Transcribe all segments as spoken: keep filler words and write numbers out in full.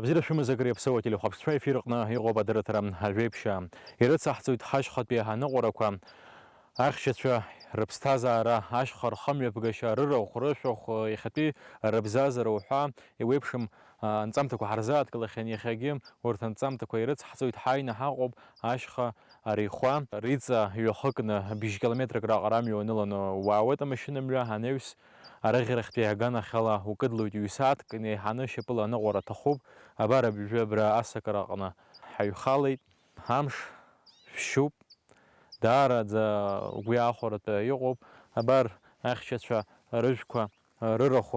Бзиара шәымаз, акыр иаԥсоу ателехәаԥшцәа, ефир аҟны иҟоуп адырраҭара Ажәеиԥшьаа. Ирыцаҳҵоит ҳашьхатәи аныҟәарақәа. Ахьчацәа рыԥсҭазаара, ашьха рхымҩаԥгашьа, рырахә, рышәахә, иахьатәи рыбзазара уҳәа еиуеиԥшым, а, анҵамҭақәа ҳарзааҭгылахьан, иахьагьы урҭ анҵамҭақәа ирыцҳҵоит, ҳааины ҳаҟоуп ашьха арихәа. Риҵа ҩахыкны бжь километрак раҟара амҩа уаныланы уаауеит амашьынамҩа, анаҩс арыӷьарахьтәи аганахьала укыдлоит ҩ-сааҭк, инеиҳаны шьапыла аныҟәара аҭахуп. Абар абжьы абра асакара аҟны ҳаҩхалеит. Амш шәшьуп, даараӡа угәы иаахәаратәы иҟоуп. Абар, ахьчацәа рыжәқәа рырахә,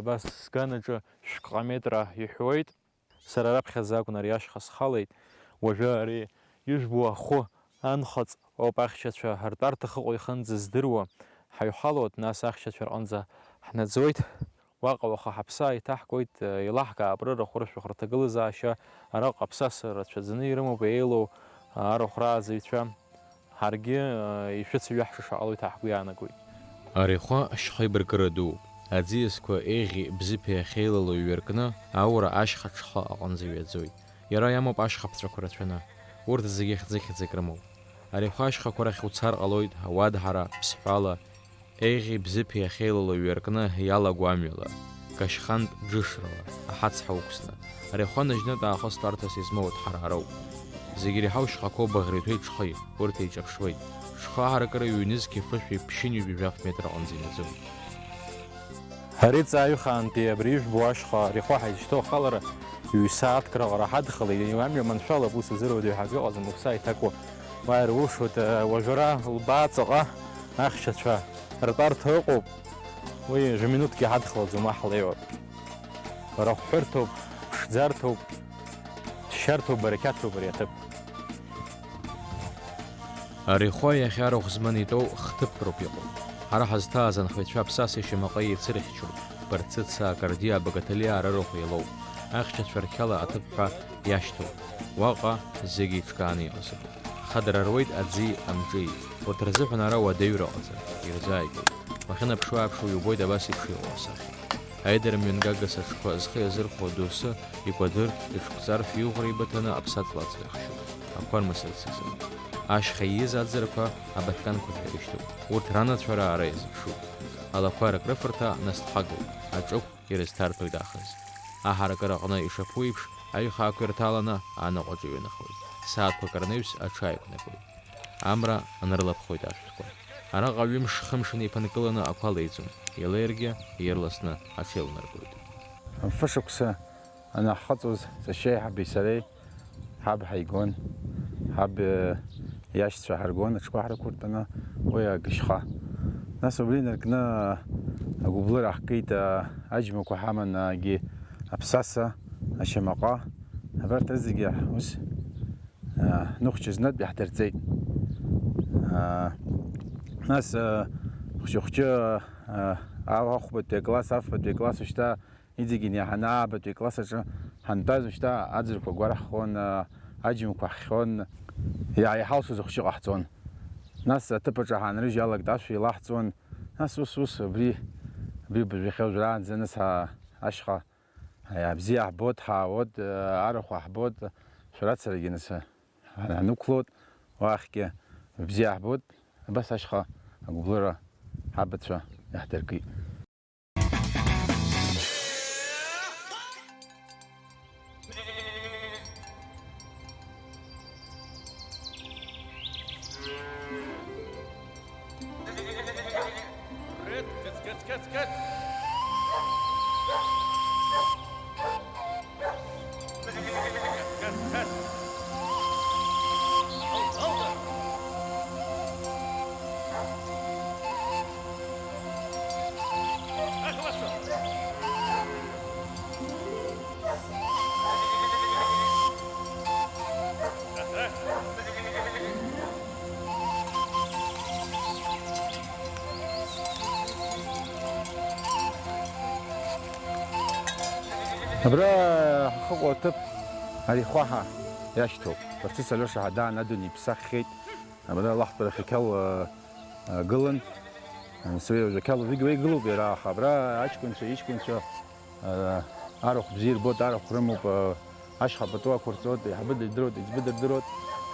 абас сганаҿы шәҟа метра иҳәуеит. Сара раԥхьаӡа акәын ари ашьха схалеит. Уажәы ари ижәбо ахәы анхыҵ ауп ахьчацәа ртәарҭа ахьыҟоу ихынӡаздыруа. Ҳаҩхалоит, нас ахьчацәа рҟынӡа ҳнаӡоит. Уаҟа уаха ҳаԥсы ааиҭаҳгоит, еилаҳкаап рырахә, рышәахә, рҭагылазаашьа, араҟа аԥсаса рацәаӡаны ирымоуп еилоу арахә рааӡаҩцәа. Ҳаргьы, ишәыцеиҩаҳшаша ҟалоит ҳәа ҳгәы иаанагоит. Арихәа ашьха еибаркыра дууп. Аӡиасқәа еиӷьи бзыԥи ахьеилало иҩаркны, аура ашьха ҽхы аҟынӡа иҩаӡоит. Иара иамоуп ашьха ԥҵәақәа рацәаны. Урҭ зегьы хьӡы-хьӡык рымоуп. Арихәа ашьхақәа рахь уцар ҟалоит ауадҳара, ԥсҳәала, еиӷьи бзыԥи ахьеилало иҩаркны иалаго амҩала, кашьхантә џышрала, аҳацҳа уқәсны. Арихәа ныжьнытә аахыс тәарҭас измоу аҭҳараароуп. Зегь иреиҳау шьхақәоу Баӷреҭәеи Ҽхеи, урҭ еиҿаԥшуеит. Ҽхы аҳаракыра ҩнызқьи фышәи ԥшьынҩажәи жәаф метр аҟынӡа инаӡоит. Ари ҵааҩхаантәи абри ижәбо ашьха арихәа ҳаизшьҭоу ахалара ҩ-сааҭк раҟара ҳадхалеит, амҩа маншәалоуп, ус азыруадаҩ ҳәа акы ыҟаӡам, уԥсы ааиҭакуа уа ирулшоит, уажәы ара лбаа ҵаҟа ахьчацәа ртәарҭа ыҟоуп, уи жәа-минуҭкгьы ҳадхалаӡом, уа ҳлеиуеит. Рахәҳәырҭоуп, ԥшӡарҭоуп, ҭшьарҭоуп, барақьаҭроуп ари аҭыԥ. Арихәа иахьа арахә зманы итәоу хҭыԥк роуп иҟоу. Ҳара ҳазҭааз анхаҩцәа аԥсаса ишьамаҟа еицырхьчоит, Барцыца, Акардиа, Багаҭалиа арырахә еилоуп, ахьчацәа рқьала аҭыԥҳәа иашьҭоуп. Уаҟа зегьы еиҿкааны иҟазароуп. Хадара руеит аӡи амҿи. Урҭ рзыҳәан ара уадаҩра ыҟаӡам, ирзааигәоуп. Уахьынаԥшуа-ааԥшуа иубоит абас еиԥш иҟоу асахьа. Аидара мҩангагас аҽқәа зхы иазырхәо доусы икәадыр, иҽкәҵаршә иӷәра ибаҭаны аԥсаҵла аҵла ихшьуп, ақәа рмасырц азы. Ашьха ииз аӡарақәа абаҭканқәа ҳәа ирышьҭоуп. Урҭ ранацәа раара иазыԥшуп. Алақәа ракрыфарҭа насҭхагоуп, аҿықә ирызҭарҭәоит аахыс. Аҳаракыра аҟны ишаԥу еиԥш, аҩхаақәа ирҭаланы анаҟә аҿы иҩанахоит. Сааҭқәак рнаҩс аҽы ааиқәнакуеит. Амра анрылаԥхоит ашәҭқәа. Араҟа ҩымш-хымш неиԥынкыланы ақәа леиӡом, илеиргьы ирласны аҽеилнаргоит. Фышықәса анаҳхыҵуаз, сашьеиҳаби сареи ҳаб ҳаигон, ҳаб, э, иашьцәа ҳаргон аҽқәа ҳрықәыртәаны уи агышьха. Нас убри инаркны агәыблыра ҳкит, а, аџьмақәа ҳаман, агьи аԥсаса, ашьамаҟа, абарҭ зегьы ус, а, ныхәҷы знытә иаҳдырҵеит. А, нас, а, хәҷы-хәҷы, а, ахәбатәи акласс, афбатәи акласс, ушьҭа иҵегь инаҳаны аабатәи акласс аҿы ҳантәаз, ушьҭа аӡырқәа гәарҳхон, а, аџьмақәа ҳхьон, иааиҳалшоз ахәҷы ҟаҳҵон. Нас аҭыԥ аҿы ҳаанрыжьалак ашә еилаҳҵон. Нас ус, ус, абри, абри быжәҩахьоу жәраанӡа, нас, а, ашьха, а, бзиа ҳбот, ҳаауот, а, арахә ҳбот, шәарацарагьы, нас, а, ҳанықәлот, уахьгьы бзиа ҳбот, абас ашьха агәыблыра ҳабацәа иаҳдыркит. Абра ҳахьыҟоу аҭыԥ арихәа ҳәа иашьҭоуп. Барцыц Алиоша ҳәа даан адунеи иԥсаххьеит. Абра лахьтә рахь ақьал, а, а, гылан. Анцәа иажәа ақьал уажәыгь уа игылоуп иара, аха абра аҷкәынцәа, иҷкәынцәа, а, арахә бзиа ирбоит, арахә рымоуп, а, Ашьха пату ақәырҵоит, еиҳабы дидыруеит, еиҵбы дырдыруеит.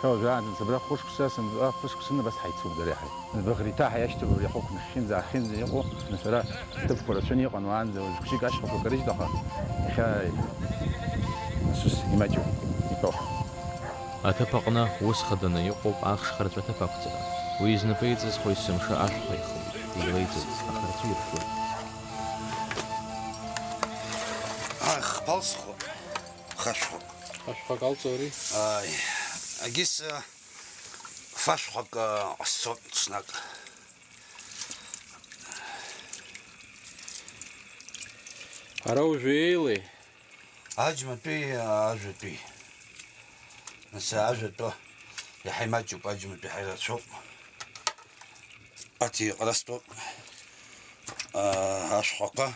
Ҳәа уажәраанӡа сабра хәышықәса, сынтәа хәышықәсаны абас ҳаицуп дареи ҳареи. Зыӡбахә риҭа ҳәа иашьҭоуп абри ахықә нахьхьынӡа аахьынӡа иҟоу, нас ара аҭыԥқәа рацәаны иҟан уаанӡа, уажә хәыҷык ашьхақәа карыжьт, аха иахьа нас ус имаҷуп, итәоуп. Аҭыԥ аҟны ус хаданы иҟоуп ахш харҵәаҭыԥ ақәҵара. Уи изнапы иҵызхуа есымша ашәхәа ихылоит, илеиҵоит, ахарҵәы иршәуеит. Ах, ԥалсхо, хашәхо. Хашәхак алҵуари? Ааи, агьыс, фашәхәак ҟасҵоит ҽнак. Ара уажәы еилеи? Аџьматәи, ажәатәи. Нас ажәатәы иаҳа имаҷуп, аџьматәи иаҳа ирацәоуп. Аҭи ҟарастәуп, аа, ашәхәақәа.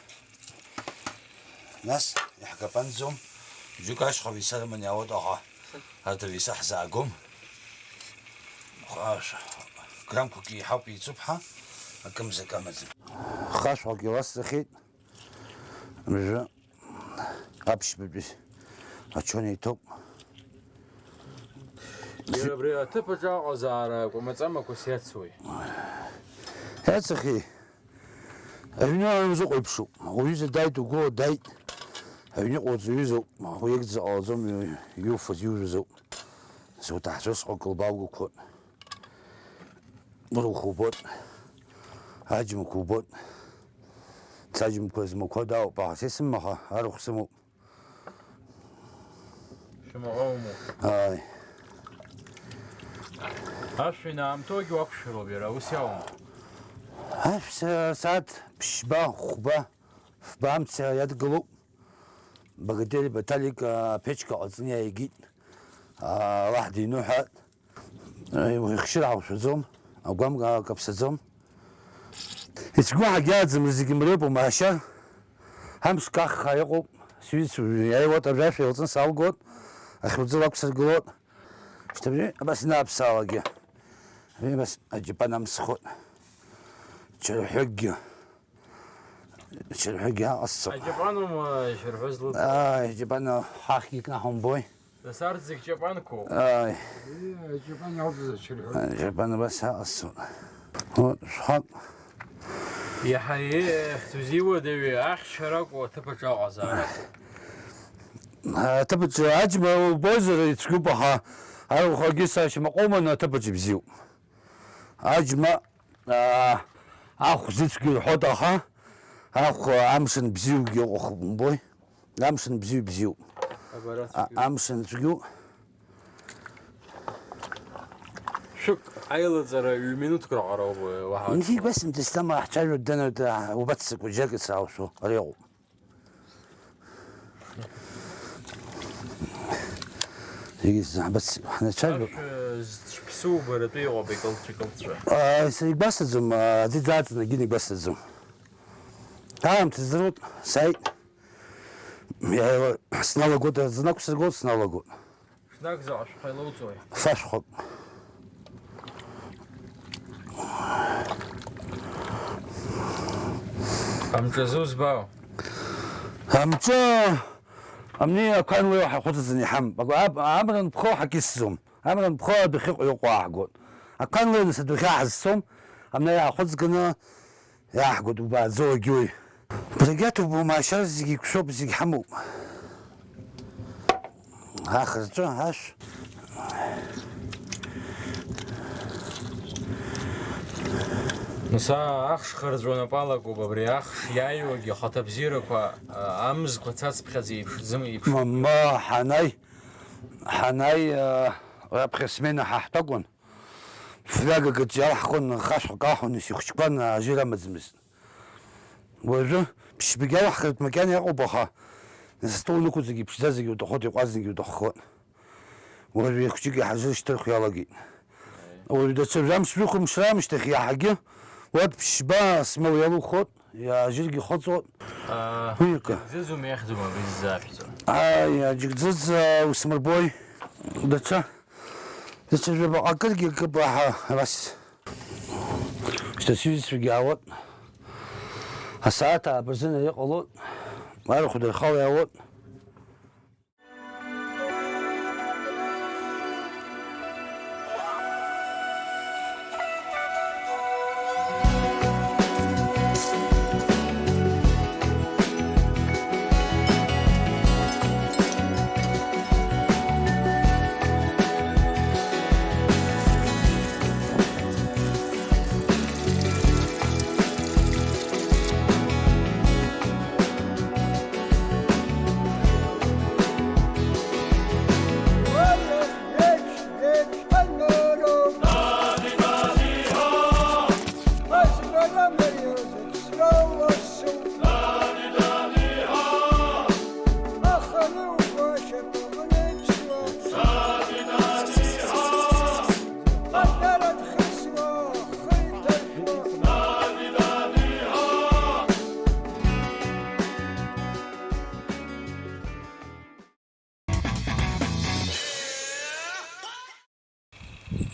Нас иаҳкапанӡом. Џьоук ашьхәа виса рыманы иаауеит, аха арҭ ависа ҳзаагом. Ха-, граммқәак еиҳауп, еицуп ҳа, акымзак амаӡам. Хашәхәак иласҵахьеит. Мыжәы аԥшьбатәи ачон иҭоуп. Иара абри аҭыԥ аҿы аҟазаара кәамаҵамақәас иацуи? Иацахьеи? Аҩны аҩыза ҟәеиԥшуп. Уҩыза дааит, угәы дааит. Аҩныҟа уаҵәы ҩызоуп. Уи егьзыҟалаӡом, иуфаз иужәызоуп. Зуҭаҳҵо сҟоуп, лбааугақәоуп. Урахә убоит. Аџьмақәа убоит. Саџьмақәа змақәа дауп, аха са исымаха арахә сымоуп. Шәымаҟа умоуп. Ааи. Ашәа инаамҭоугьы уақәшәароуп иара, ус иаума? Ашә са-, сааҭ ԥшьба, хәба, фба амца иадгылоуп. Богатырь Баталик, а, аԥечка ҟаҵаны иааигеит. А, Аллаҳ диныҳәааит. Ихшьыр ҳалшәаӡом, агәамга каԥсаӡом. Ицәгәаҳагьааӡам, зегьы мреиуп, умаашьар. Амш каххаа иҟоуп, сҩызцәа уажәы иааиуеит, абри ашәа еилҵны салгоит, ахьурӡы лақәсыргылоит. Шьҭа абри абас ианааԥсаалакгьы, абри абас аџьапан амсхоит. Чарҳәыкгьы. Ҽырҳәагьы аҟасҵо. Аџьапанума шәырҳәо злыҵуа? Ааи, аџьапан ҳахгьы кнаҳумбои? Нас арҭ зегь ҷапанқәоуп. Ааи. Ии, аџьапан иалҵыз ачырҳәа. Аџьапан абас аҟасҵо. Вот, шәҳәап. Иаҳа еиӷьӡоу зиуадаҩы ахьчаракәу аҭыԥ аҿы аҟазаара? Аҭыԥ аҿы аџьма убозар ицәгьоуп, аха арахәагьы сашьмаҟоман аҭыԥ аҿы ибзиоуп. Аџьма, аа, ахә зыцәгьоу рҳәоит, аха ахә амшын бзиоугьы ыҟоуп, умбои? Амшын бзиоу бзиоуп. Абара А-, цәгьоуп. Амшын цәгьоуп. Шәык аилаҵара ҩ-минуҭк раҟароуп, уаҳа. Нхьи гәасымҭа, Исҭама, ҳцәажәо даноит, аа, убаццакуа, џьаргьы саалшо, ари ыҟоуп. Зегьы сзаҳбац ҳнацәажәо. Ашәа зҽԥсу убаратәы иҟоуп, икылцәа-кылцәа. Аа, са игәасҭаӡом, аа, аӡы ӡааҵны акгьы игәасҭаӡом. Аамҭа здыруеит, сааит. Иааила сналагоит, аӡы нақәсыргоит, сналагоит. Ҽнак заҟа шәҟәа илоуҵои? Фашәҟәак. Амҿазы узбаау? Амҿы амни ақәан уи ҳахәыцӡаны иҳамп. Агәы аб-, амра нԥхо ҳакьысӡом. Амра нԥхо адәахьыҟоу иҟоу ааҳгоит. Ақәан уи нас адәахьы ҳазцом. Амни иаахәыцганы Иаҳгәыдубааӡо агьуи. Брагьаҭоуп, умаашьар зегьы иқәшәоуп, зегь ҳамоуп. Ахырҵәы, ашә. Нас ахш хырҵәо напы алакуп, абри ахш иааиуагьы ахаҭа бзиарақәа, а, амзқәа цацԥхьаӡа еиԥшӡам, еиԥш. Мама, ҳанааи, ҳанааи, а, раԥхьа смена ҳаҳтәакәын. Флиагак аҿы иалаҳхуан, хашәа каҳәон, исыхәҷқәан, ажьыр амаӡамызт. Уажәы ԥшьбагьы алаҳхыртә макьана иҟоуп, аха зтәы унықәҵогьы иԥшӡазаргьы уҭахоит, иҟәазаргьы уҭаххоит. Уажәы ихәҷык иаҳа ажьыр шьҭырхуа иалагеит. Уажәы даҽа жәамш-жәохә мш раамышьҭахь иаҳагьы уа ԥшьба смел иалухоит. Иаажьыргьы ихыҵуа. Аа, уи акы. Џьыкӡыӡума иахьӡума абри ззаашәҵо? Ааи, аџьыкӡыӡ, аа, усмырбои. Даҽа, даҽа жәаба акыргьы акы баҳа, абас. Шьҭа сҩызцәагьы аауеит. Асааҭ ааба рзын ари ҟалоит. Арахә дырхала иаауеит.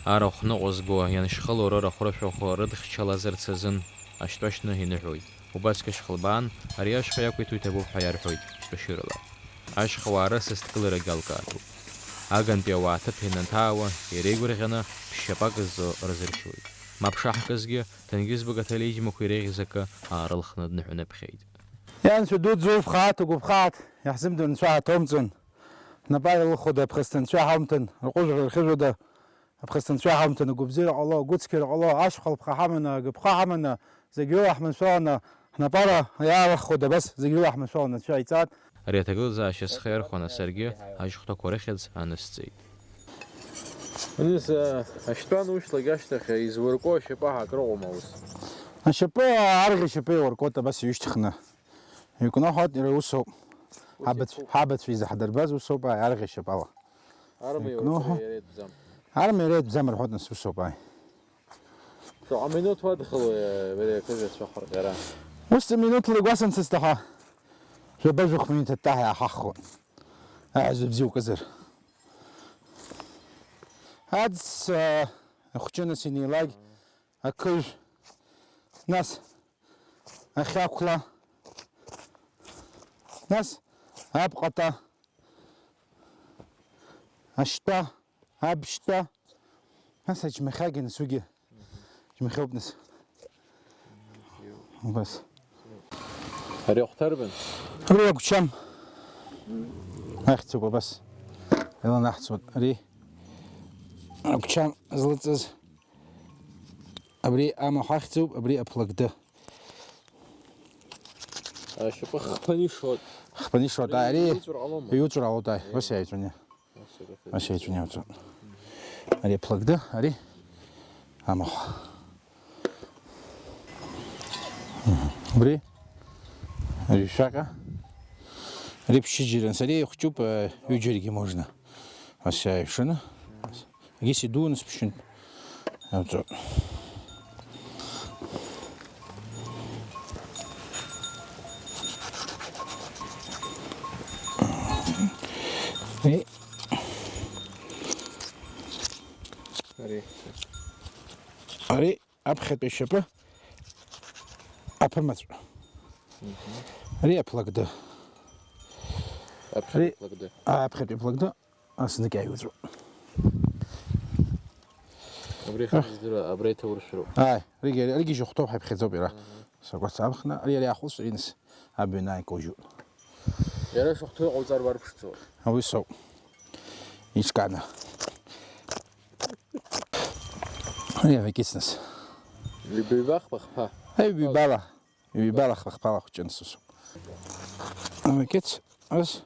Арахә ныҟәызго ианшьхылоу рырахә рышәахә рыдхьчалазарц азын ашьтәа шьны иныҳәоит. Убасгьы ашьхылбаан ари ашьха иақәиҭу иҭабуп ҳәа иарҳәоит кәашьырала. Ашьхауаа рысасдкыларагьы алкаатәуп. Агантәи ауаа аҭыԥ ианынҭаауа, иреигәырӷьаны ԥшьшьапак зҵо рзыршьуеит. Ма ԥшаҳкызгьы, ҭангьызбак аҭелеиџьмақәа иреиӷьыз акы аарылхны дныҳәаныԥхьеит. Ианшәа дуӡӡа уфхааҭ, угәыԥхааҭ, иаҳзымдыруа нцәа ҳаҭоумҵан. Ҳнапала илыхәода аԥхасҭа нцәа ҳаумҭан, рҟәыжәра рхьыжәода аԥхасҭа нцәа ҳаумҭан, агәыбзиара ҟало, агәыцқьара ҟало, ашьха лԥха ҳаманы, агыԥха ҳаманы, зегь рыла ҳманшәаланы, ҳнапала иаалыххода абас зегь рыла ҳманшәаланы анцәа иҟаиҵааит. Ари аҭагылазаашьа схы иархәаны саргьы ашьхәҭақәа рыхьӡ анысҵеит. Аныс, а, ашьтәа анушьҭлак ашьҭахь изурко ашьапы ҳәа акрыҟоума ус? Ашьапы, арӷьа шьапы еилуркуеит абас иҩышьҭыхны. Икноҳауеит, иара усоуп. Ус Ҳабацә-, иаԥуп. Ҳабацәа изаҳдырбаз усоуп, ааи, арӷьа шьапала. Арма Икноҳа. Иауркуа иара итәӡам. Арма иара итәӡам рҳәоит, нас усоуп, ааи. Шаҟа минуҭ уадхалои, а, абри акыжәацәа ҳарҟьара? Ус минуҭла игәасымҭацт, аха жәаба-жәохә минуҭ аттаҳәа иааҳахуеит. Аҳәызба бзиа укызар. Аӡ, а, ахәҷы нас инеилак, ақыжә, нас ахьақәла, нас абҟата, ашьтәа, абшьтәа, нас аџьмахьагьы, нас уигьы џьмахьоуп, нас. Убас. Ари ахәҭарбан? Абри агәчам. Ахьӡуп абас. Иланаҳҵоит. Ари агәчам злыҵыз. Абри амахә ахьӡуп, абри аԥлакды. Ашьапы хԥаны ишоит. Хԥаны ишоит, ари иуҵәар ҟалома? Иуҵәар ҟалоит, аи, ус иааиҵәаны. Ус иааиҵәаны иуҵәар. Ари аԥлакды, ари амахә. Мгм. Абри, ари шәаҟа. Ари ԥшьыџьара, ари ихәҷуп, э, ҩыџьарагьы можно. Ас иааиԥшаны. Егьыс идуны сԥшьынтә иаҵәа. Е. Ари. Ари аԥхьатәи ашьапы аԥымаҵә. Мгм. Ари аԥлакды. Аԥхьатәи Ари аԥлакды. А, аԥхьатәи аԥлакды. Ас знык иааиуеит. Абри ихы здыруа, абра иҭауршәроуп. Ааи, аригьы, аригьы жьыхәҭоуп, ҳаиԥхьаӡоуп иара. Аҳа. Сакәац амхны, ари, ари аахәылҵәа иныс, абҩан ааикаужьуп. Иара шахәҭоу иҟауҵар уарԥшӡоуп. Уи соуп. Иҿкааны. Ари авакицныс. Ҩба-ҩба хԥа-хԥа. Аи, ҩба-ҩбала. Ҩбала хԥа-хԥала хәҷын сусуп. Амакьыц, ас.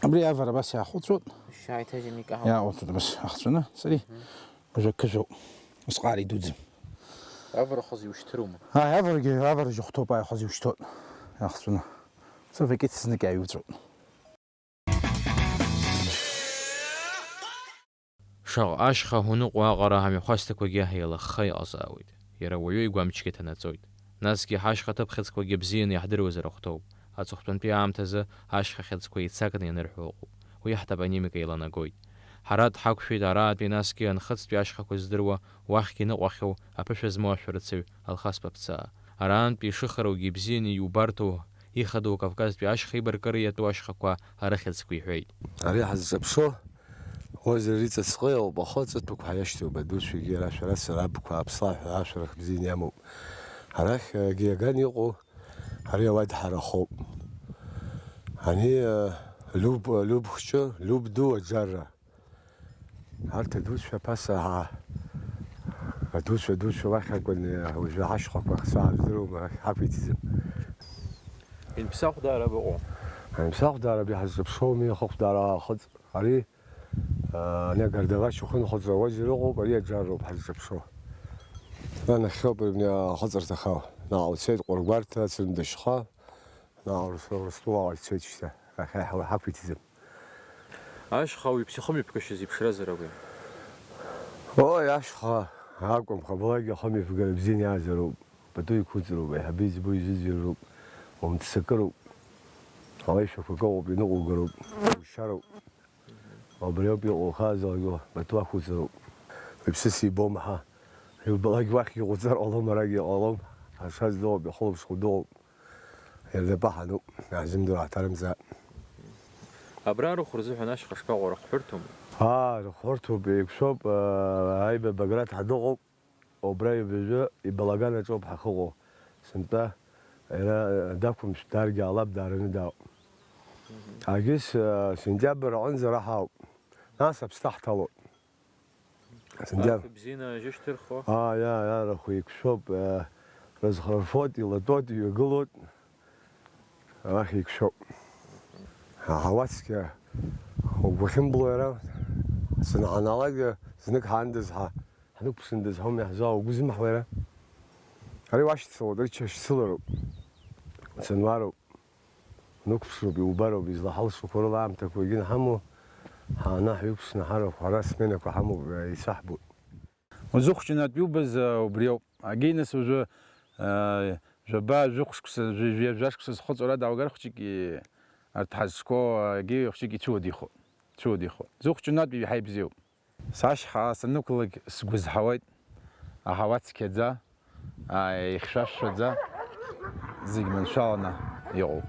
Абри авара абас иаахәыцуан. Шьааиҭажьын икаҳауан. Иаахәыцуан абас ахҵәаны, сари. Мгм. Уажәы ақыжәоуп. Усҟар идуӡӡам. Авара хаз иушьҭырума? Ааи, аварагьы, авара жьыхәҭоуп, ааи, хаз иушьҭуан. Иаахҵәаны. Са вакьыц знык иааиуҵәон. Шаҟа ашьха уныҟәо аҟара амҩахәасҭақәагьы еилыхха иҟазаауеит. Иара уаҩы игәамчгьы ҭанаҵоит. Насгьы ҳашьха ҭыԥхьыӡқәагьы бзианы иаҳдыруазар ахәҭоуп. Аҵыхәтәантәи аамҭазы ашьха хьыӡқәа еицакны ианырҳәо ыҟоуп. Уи ҳтопонимика еиланагоит. Ҳара дҳақәшәеит араатәи насгьы анхыҵтәи ашьхақәа здыруа, уахьгьы иныҟәахьоу аԥышәа змоу ашәарыцаҩ Алхас Баԥцаа. Араантәи ишыхараугьы ибзианы иубарҭоу, ихадоу Кавказтәи ашьха еибаркыра иатәу ашьхақәа арыхьӡқәа иҳәеит. Ари ҳазҿаԥшуа озер иҵаҵҟа иоуп, ахы аҵыҭәақәа ҳаиашьҭоуп, адуцәагьы рашәарацара абқәа аԥслаҳәа ашәарах бзианы иамоуп. Арахь, егьи иаган иҟоу, ари ауаҩ дҳарахоуп. Ани, э, Люб, Люб хәҷы, Люб ду аџьарра. Арҭ адуцәа ԥаса ҳа, адуцәа, адуцәа уахь акәын, уажәы ҳашьхақәа ахцәа ҳаздыруам, арахь ҳақәиҭӡам. Инԥсахә даара быҟоу? Инԥсахә даара биҳазҿаԥшуами, ахыхә даара аахыҵ. Ари, а, ани агардавач ухынхәыҵра уазар ыҟоуп, ари аџьарроуп ҳазҿаԥшуа. Анахьоуп абни ахыҵырҭахау. Наҟ уцеит Ҟәыргәарҭа, Цәырмдашьха. Наҟ Урыстәылаҟа ицоит шьҭа, арахь аиҳа уаҳа ақәиҭӡам. Ашьха уаҩ иԥсихомҩаԥгашьа зеиԥшразар акәын. Ои, ашьха акәым, хабалагьы ахомҩаԥгара бзианы иаазароуп, пату иқәуҵароуп, аиҳабы иӡбо изыӡырҩроуп, умццакыроуп, алеишәақәак ыҟоуп, иныҟәугароуп, ушьароуп. Убри ауп иҟоу, хааӡалагьы пату ақәуҵароуп. Иԥсыс ибом, ҳа. Иубалак уахь иҟауҵар ҟалом, арагьы иҟалом. Ашаз дыҟоуп, ихылаԥшхәу дыҟоуп. Иара дапа ҳануп, иаҳзымдыруа ҳҭарымҵааит. Абра рахә рзыҳәан ашьха шԥаҟоу, рыхҳәырҭоума? Аа, рыхҳәырҭоуп, еиқәшәоуп, аа, аиба Баграт ҳадыҟоуп. Убра ҩажәа ибалаган аҿоуп ҳахьыҟоу. Сынтәа иара дақәымшәт, дааргьы ҟалап, даараны дааоуп. Агьыс, аа, сентиабр аҟынӡа ара ҳаауп. Нас аԥсҭа ҳҭалоит. Сынтиабр. Арҭ бзианы ажьышьҭырхуа? Аа, иа, иа, рахә еиқәшәоуп, аа, рызхырфоит, илатәоит, иҩагылоит. Арахь еиқәшәоуп. Аҳауа цқьа угәахьымбло иара, санаҳаналак, знык ҳаандаз ҳа, ҳнықәԥшындаз ҳауми иаҳзаауа, угәы зымҳауа иара? Ари уашьцылоит, рычча шьцылароуп, сануароуп, унықәԥшроуп, иубароуп, излаҳалшақәо рыла аамҭақәа егьынҳамоу, ҳааны ҳҩықәԥшны ҳарахә, ҳара сменақәа ҳамоуп, исаҳбоит. Уӡыхәҷынатә иубаз, а, убриоуп. Агьи нас уажәы, а, жәаба, жәохә шықәса, жәа-, жәа-, жәа шықәса зхыҵуа ара далгар хәҷык и-, арҭ ҳазҿқәоу, а, агьи хәҷык ицәыуадаҩхоит, ицәыуадаҩхоит. Ӡыхәҷынатә иаҳа ибзиоуп. Сашьха саннықәлак сгәы зҳауеит, аҳауа цқьаӡа, а, ихьшәашәаӡа, зегь маншәаланы иҟоуп.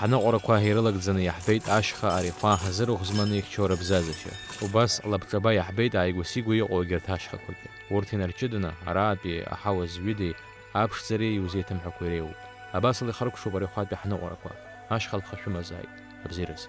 Ҳаныҟәарақәа ирылагӡаны иаҳбеит ашьха арихәа ҳазырахә зманы ихьчо рыбзазашьа. Убас лабҿаба иаҳбеит ааигәа-сигәа иҟоу егьырҭ ашьхақәагьы. Урҭ инарҷыданы, араатәи аҳауа зҩыдеи аԥшӡареи иузеиҭымҳәакәа иреиуоуп. Абасала ихыркәшоуп арихәатәи ҳныҟәарақәа. Ашьха лԥха шәымазааит, абзиараз.